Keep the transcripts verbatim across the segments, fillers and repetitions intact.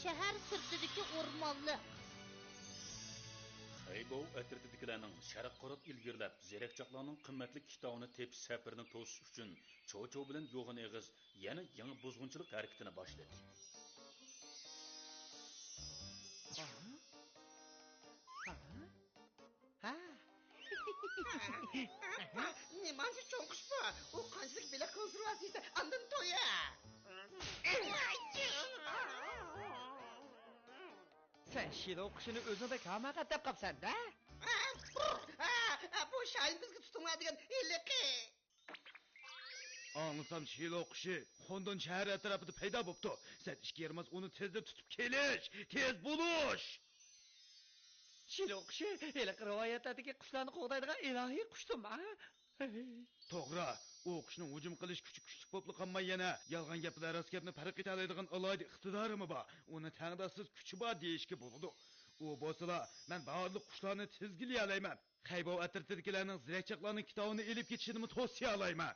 شەھەر سىرتىدىكى ئورمانلىق. خەيبوۋ ئەترىتىدىكىلەرنىڭ شەرققە قاراپ ئىلگىرىلەپ، زېرەكچاقلارنىڭ قىممەتلىك كىتابىنى تېپىش سەپىرىنى توسۇش ئۈچۈن چوچۇ بىلەن يوغان ئېغىز يەنە يېڭى بۇزغۇنچىلىق ھەرىكىتىنى باشلىدى. ھە؟ نېمانچە چوڭ قۇش بۇ؟ ئۇ قانچىلىك بېلىق كونسېرۋاتسىيىسى، ئاندىن تويا. سەن شىلو قۇشىنى ئۆزۈڭدەك ھاماقەت دەپ قاپسەن-دە؟ بۇ شاھىن بىزگە تۇتۇڭلار دېگەن ھېلىقى. ئاڭلىسام، شىلو قۇشى خوندون شەھەر ئەتراپىدا پەيدا بوپتۇ. سەن ئىشكە يارىماس، ئۇنى تېزدىن تۇتۇپ كېلىش! تېز بولۇش! شىلو قۇشى ھېلىقى رىۋايەتلەردىكى قۇشلارنى قوغدايدىغان ئىلاھىي قۇشتۇم، ھە؟ توغرا، ئۇ قۇشنىڭ ھۇجۇم قىلىش كۈچى كۈچلۈك بولۇپلا قالماي، يەنە يالغان گەپ بىلەن راست گەپنى پەرق ئېتەلەيدىغان ئالاھىدە ئىقتىدارىمۇ بار. ئۇنى تەڭداشسىز كۈچى بار دېيىشكە بولىدۇ. ئۇ بولسىلا، مەن بارلىق قۇشلارنى تىزگىلىيەلەيمەن. خەيبوۋ ئەترىتىدىكىلەرنىڭ زېرەكچاقلارنىڭ كىتابىنى ئېلىپ كېتىشىنىمۇ توسىيالايمەن.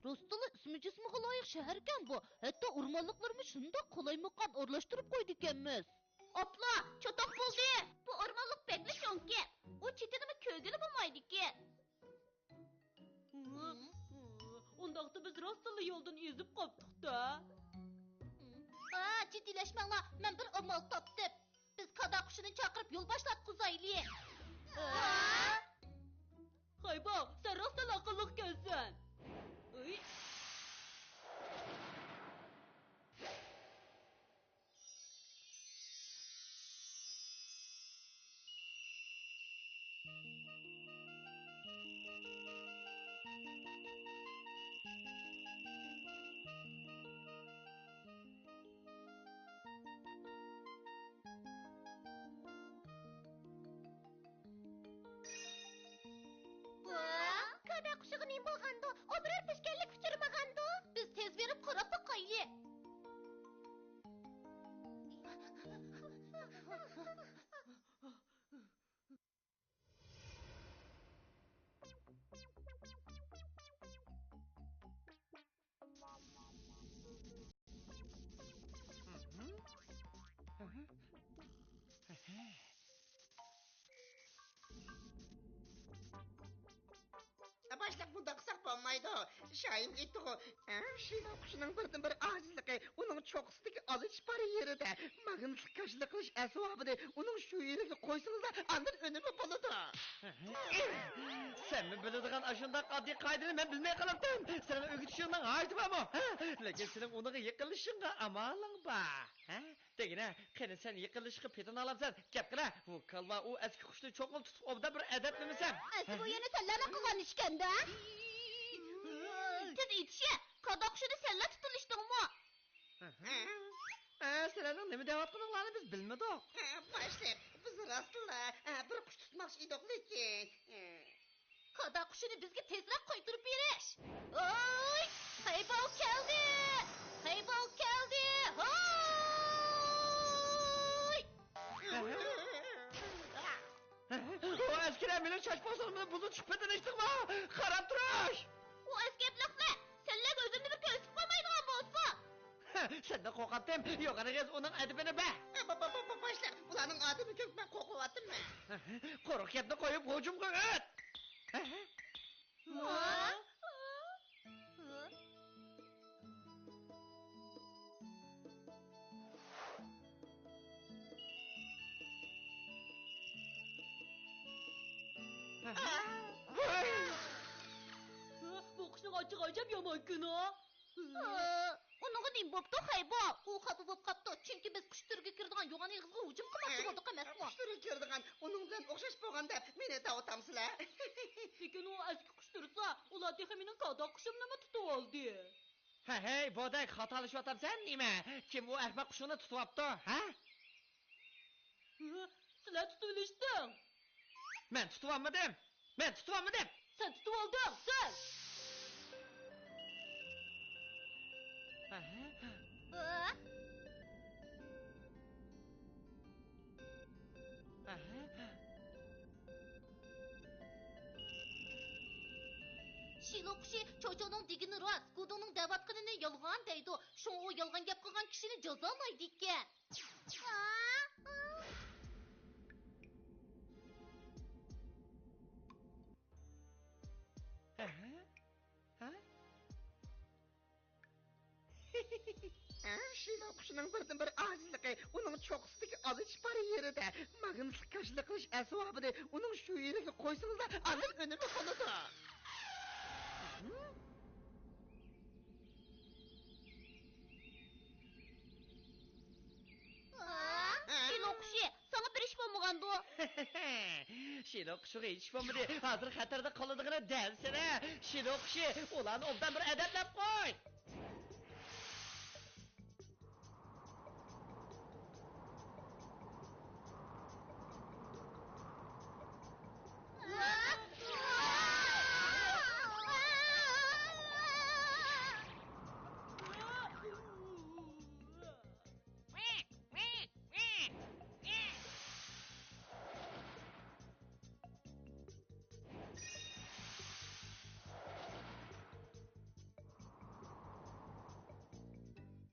راستلا ئىسمى جىسمىغا لايىق شەھەركەن بۇ. ھەتتا ئورمانلىقلىرىمۇ شۇنداق قالايمىقان ئورۇنلاشتۇرۇپ قويدىكەنمىز. ئاپلا، چاتاق بولدى! بۇ ئورمانلىق بەكلا چوڭكەن. ئۇ چېتىنىمۇ كۆرگىلى بولمايدىكەن. ئۇنداقتا بىز راستلا يولدىن ئېزىپ قاپتۇق-دە. ھە، جىددىيلەشمەڭلار، مەن بىر ئامال تاپتىم. بىز كادا قۇشىنى چاقىرىپ يول باشلاتقۇزايلى. ھە؟ خەيباۋ، سەن راستلا ئەقىللىقكەنسەن. ئۇي. ۋا، كادا قۇشىغا نېمە بولغاندۇ؟ ئۇ بىرەر پېشكەللىك ئۇچۇرمىغاندۇ؟ بىز تېز بېرىپ قاراپ باقايلى. باشلىق، بۇنداق قىلساق بولمايدۇ. شاھىن ئېيتتىغۇ، شىلو قۇشىنىڭ بىردىنبىر ئاجىزلىقى ئۇنىڭ چوققىسىدىكى ئالىش بار يېرىدە. ماگنىتلىق كاشىلا قىلىش ئەسۋابىنى ئۇنىڭ شۇ يېرىگە قويسىڭىزلا، ئاندىن ئۈنۈمى بولىدۇ. سەنمۇ بىلىدىغان ئاشۇنداق ئاددىي قائىدىنى مەن بىلمەي قالاپتىم. سېنىڭ ئۆگىتىشىڭنىڭ ھاجىتى بارمۇ؟ ھە؟ لېكىن سېنىڭ ئۇنىڭغا يېقىنلىشىشىڭغا ئامالىڭ بار. ھە؟ دېگىنە، قېنى سەن يېقىنلىشىشقا پېتىنالامسەن؟ گەپ قىلە، ۋۇ كالۋا ئۇ ئەسكى قۇشنى چوقۇم تۇتۇپ ئوبدان بىر ئەدەپلىمىسەن. ئەسلى بۇ يەنە سەنلەرنىڭ قىلغان ئىشىكەن-دە. تېز ئېيتىشى، كادا قۇشىنى سەنلا تۇتۇۋېلىشتىڭمۇ؟ ھە، سىلەرنىڭ نېمە دەۋاتقىنىڭلارنى بىز بىلمىدۇق. ھە، باشلىق، بىز راستلا، ھە، بىر قۇش تۇتماقچى ئىدۇق، لېكىن، ھە. كادا قۇشىنى بىزگە تېزرەك قايتۇرۇپ بېرىش. ھوي! خەيباۋ كەلدى! خەيباۋ كەلدى! ھوي! ئۇ ئەسكىرە مېنىڭ چاچ پوستۇمنى بۇزۇپ چىقىپ پېتىنىشتىڭما؟ قاراپ تۇرۇش! ئۇ ئەسكەرلىكلەر سەنلەرگە ئۆزۈمنى بىر كۆرسىتىپ قويمايدىغان بولسا! سەندىن قورقاتتىم، يوغان ئېغىز ئۇنىڭ ئەدىپىنى بەر! باشلىق، بۇلارنىڭ ئادىمى كۆپ، مەن قورقۇۋاتىمەن. قۇرۇق گەپنى قويۇپ، ھۇجۇمغا ئۆت! بۇ قىشنىڭ ئاچچىقى ئەجەب يامان كۈنۇ. ئۇنىڭغا نېمە بوپتۇ، خەيباۋ؟ ئۇ خاپا بوپ قاپتۇ، چۈنكى بىز قۇش تۈرىگە كىرىدىغان يوغان ئېغىزغا ھۇجۇم قىلماقچى بولدۇق ئەمەسمۇ؟ قۇش تۈرىگە كىرىدىغان، ئۇنىڭ بىلەن ئوخشاش بولغان دەپ مېنى دەۋاتامسىلەر؟ لېكىن ئۇ ئەسكى قۇش تۇرسا، ئۇلار تېخى مېنىڭ كادا قۇشۇمنىمۇ تۇتۇۋالدى. ھەي، ھەي، بودەك، خاتالىشىۋاتامسەن نېمە؟ كىم ئۇ ئەخمەق قۇشۇڭنى تۇتۇۋاپتۇ، ھە؟ سىلەر تۇتۇۋېلىشتىڭ. مەن تۇتۇۋالمىدىم. مەن تۇتۇۋالمىدىم. سەن تۇتۇۋالدىڭ، سەن! شىلو قۇشى چوچونىڭ دېگىنى راست، گۇدۇڭنىڭ دەۋاتقىنىنى يالغان دەيدۇ. شۇڭا ئۇ يالغان گەپ قىلغان كىشىنى جازالايدىكەن. ھە؟ ھە؟ شىلو قۇشىنىڭ بىردىنبىر ئاجىزلىقى ئۇنىڭ چوققىسىدىكى ئالىچپارا يېرىدە. ماگنىتلىق كاشىلىق قىلىش ئەسۋابىنى ئۇنىڭ شۇ يېرىگە قويسىڭىزلا، ئاندىن ئۈنۈمى بولىدۇ. شىلو قۇشى، ساڭا بىر ئىش بولمىغاندۇ؟ شىلو قۇشىغا ھېچ ئىش بولمىدى. ھازىر خەتەردە قالىدىغىنى دەلسىلە. شىلو قۇشى، ئۇلارنى ئوبدان بىر ئەدەپلەپ قوي.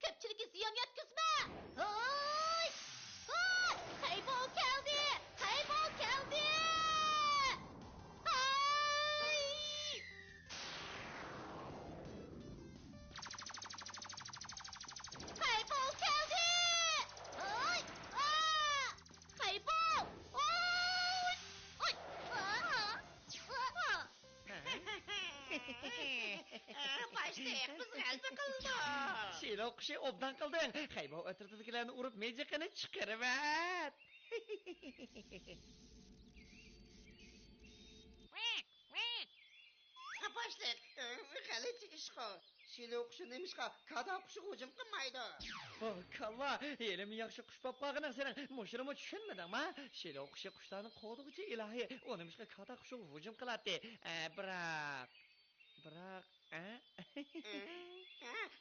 كۆپچىلىككە زىيان يەتكۈزمە! ھاي! ھاي! خەيبو كەلدى! خەيبو كەلدى! ھاي! خەيبو كەلدى! ھاي! ئا! خەيبو! ۋاي! ئاي! ئا! ئا! باشلىق، بىز غەلىبە قىلدۇق. شىلو قۇشى، ئوبدان قىلدىڭ. خەيبو ئەترىتىدىكىلەرنى ئۇرۇپ، مېجىقىنى چىقىرىۋەت. باشلىق، غەلىتە ئىشقۇ. شىلو قۇشى نېمىشقا كادا قۇشىغا ھۇجۇم قىلمايدۇ؟ ۋاھ، كاللا، ھېلىمۇ ياخشى قۇش بولۇپ قالغىنىڭ سېنىڭ. مۇشۇنىمۇ چۈشەنمىدىڭما؟ شىلو قۇشى قۇشلارنى قوغدىغۇچى ئىلاھى. ئۇ نېمىشقا كادا قۇشىغا ھۇجۇم قىلاتتى؟ ئە، بىراق، بىراق، ئە؟ ئە،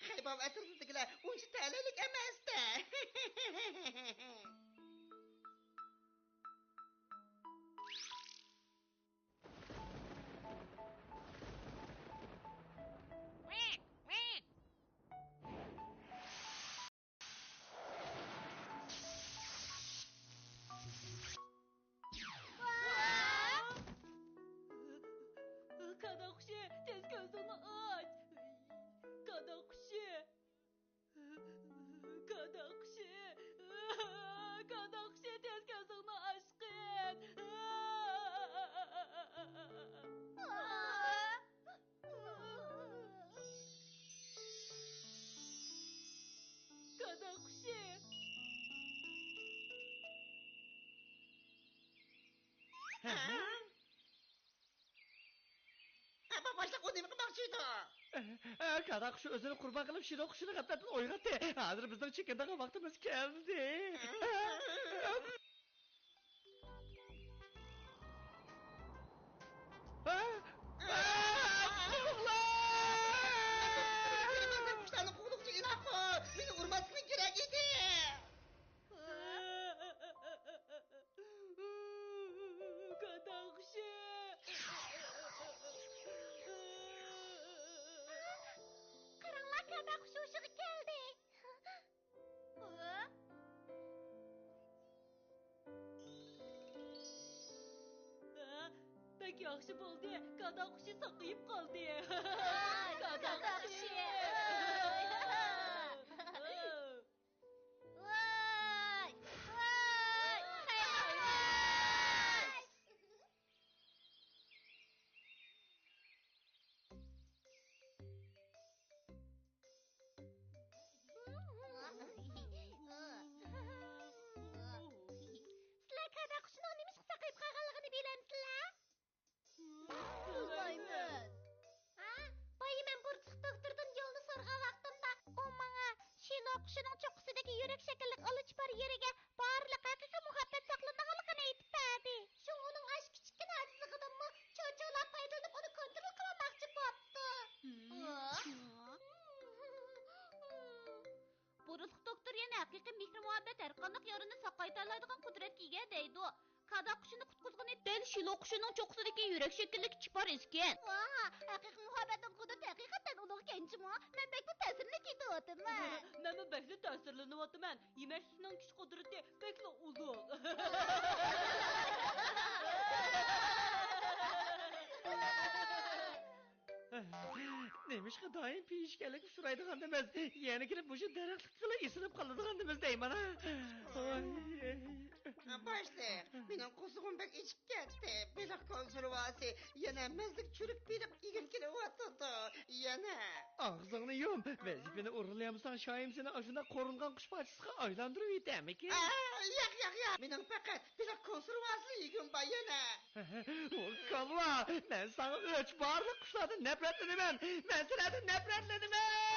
خەيباۋ ئەترىتىدىكىلەر ئۇنچە تەلەيلىك ئەمەستە. كادا قۇشى، تېز كۆزۈڭنى ئاچ! كادا قۇشى! كادا قۇشى! كادا قۇشى، تېز كۆزۈڭنى ئاچقىن! كادا قۇشى! ھە؟ ھە، باشلىق، ئۇ نېمە قىلماقچى ئىدى؟ ئە، ئە، كادا قۇشى ئۆزىنى قۇربان قىلىپ، شىلو قۇشىنى غەپلەتتىن ئويغاتتى. ھازىر بىزنىڭ چېكىنىدىغان ۋاقتىمىز كەلدى. ھە؟ ھە؟ قۇشلارنى قوغدىغۇچى ئىلاھۇ، مېنى ئۇرماسلىقىڭ كېرەك ئىدى. كادا قۇشى! قاراڭلار، كادا قۇشى ھوشىغا كەلدى. بەك ياخشى بولدى، كادا قۇشى ساقىيىپ قالدى. كادا قۇشى! ۋاي! ۋاي! ۋاي! سىلەر كادا قۇشىنىڭ نېمىشقا ساقىيىپ قالغانلىقىنى بىلەمسىلەر؟ بىلمەيمەن. ھە؟ بايا مەن بۇرۇتلۇق دوكتوردىن يولنى سورىغان ۋاقتىمدا، ئۇ ماڭا شىلو قۇشىنىڭ چوققىسىدىكى يۈرەك شەكىللىك ئالىچپارا يېرىگە بارلىق ھەقىقىي مۇھەببەت ساقلىنىدىغانلىقىنى ئېيتىپ بەردى. شۇڭا ئۇنىڭ ئاشۇ كىچىككىنە ئاجىزلىقىدىنمۇ چوچۇلار پايدىلىنىپ ئۇنى كونترول قىلالماقچى بوپتۇ. بۇرۇتلۇق دوكتور يەنە ھەقىقىي مېھرى-مۇھەببەت ھەرقانداق يارىنى ساقايتالايدىغان قۇدرەتكە ئىگە دەيدۇ. كادا قۇشىنى قۇتقۇزغىنى دەل شىلو قۇشىنىڭ چوققىسىدىكى يۈرەك شەكلىدىكى چىپار ئىكەن. ۋاھ، ھەقىقىي مۇھەببەتنىڭ قۇدرىتى ھەقىقەتەن ئۇلۇغ ئىكەنچۇمۇ؟ مەن بەكمۇ تەسىرلىنىپ كېتىۋاتىمەن. مەنمۇ بەكلا تەسىرلىنىۋاتىمەن. يېمەكلىكنىڭ كۈچ قۇدرىتى بەكلا ئۇلۇغ. نېمىشقا دائىم پېيىشكەنلىككە ئۇچرايدىغاندىمىز، يەنە كېلىپ مۇشۇ دەرەخلىككىلا ئېسىلىپ قالىدىغاندىمىز دەيمەن-ھە. ۋاي. باشلىق، مېنىڭ قورسىقىم بەك ئېچىپ كەتتى. بېلىق كونسېرۋاسى، يەنە مەززىلىك چۈرۈك بېلىق يېگۈم كېلىۋاتىدۇ. يەنە. ئاغزىڭنى يۇم. ۋەزىپىنى ئورۇنلىيالمىساڭ، شايىم سېنى ئاشۇنداق قورۇلغان قۇش پارچىسىغا ئايلاندۇرۇۋېتەرمىكىن؟ ئا، ياق، ياق، ياق. مېنىڭ پەقەت بېلىق كونسېرۋاسىلا يېگۈم بار يەنە. كاللا، مەن ساڭا ئۆچ بارلىق قۇشلاردىن نەپرەتلىنىمەن. مەن سىلەردىن نەپرەتلىنىمەن.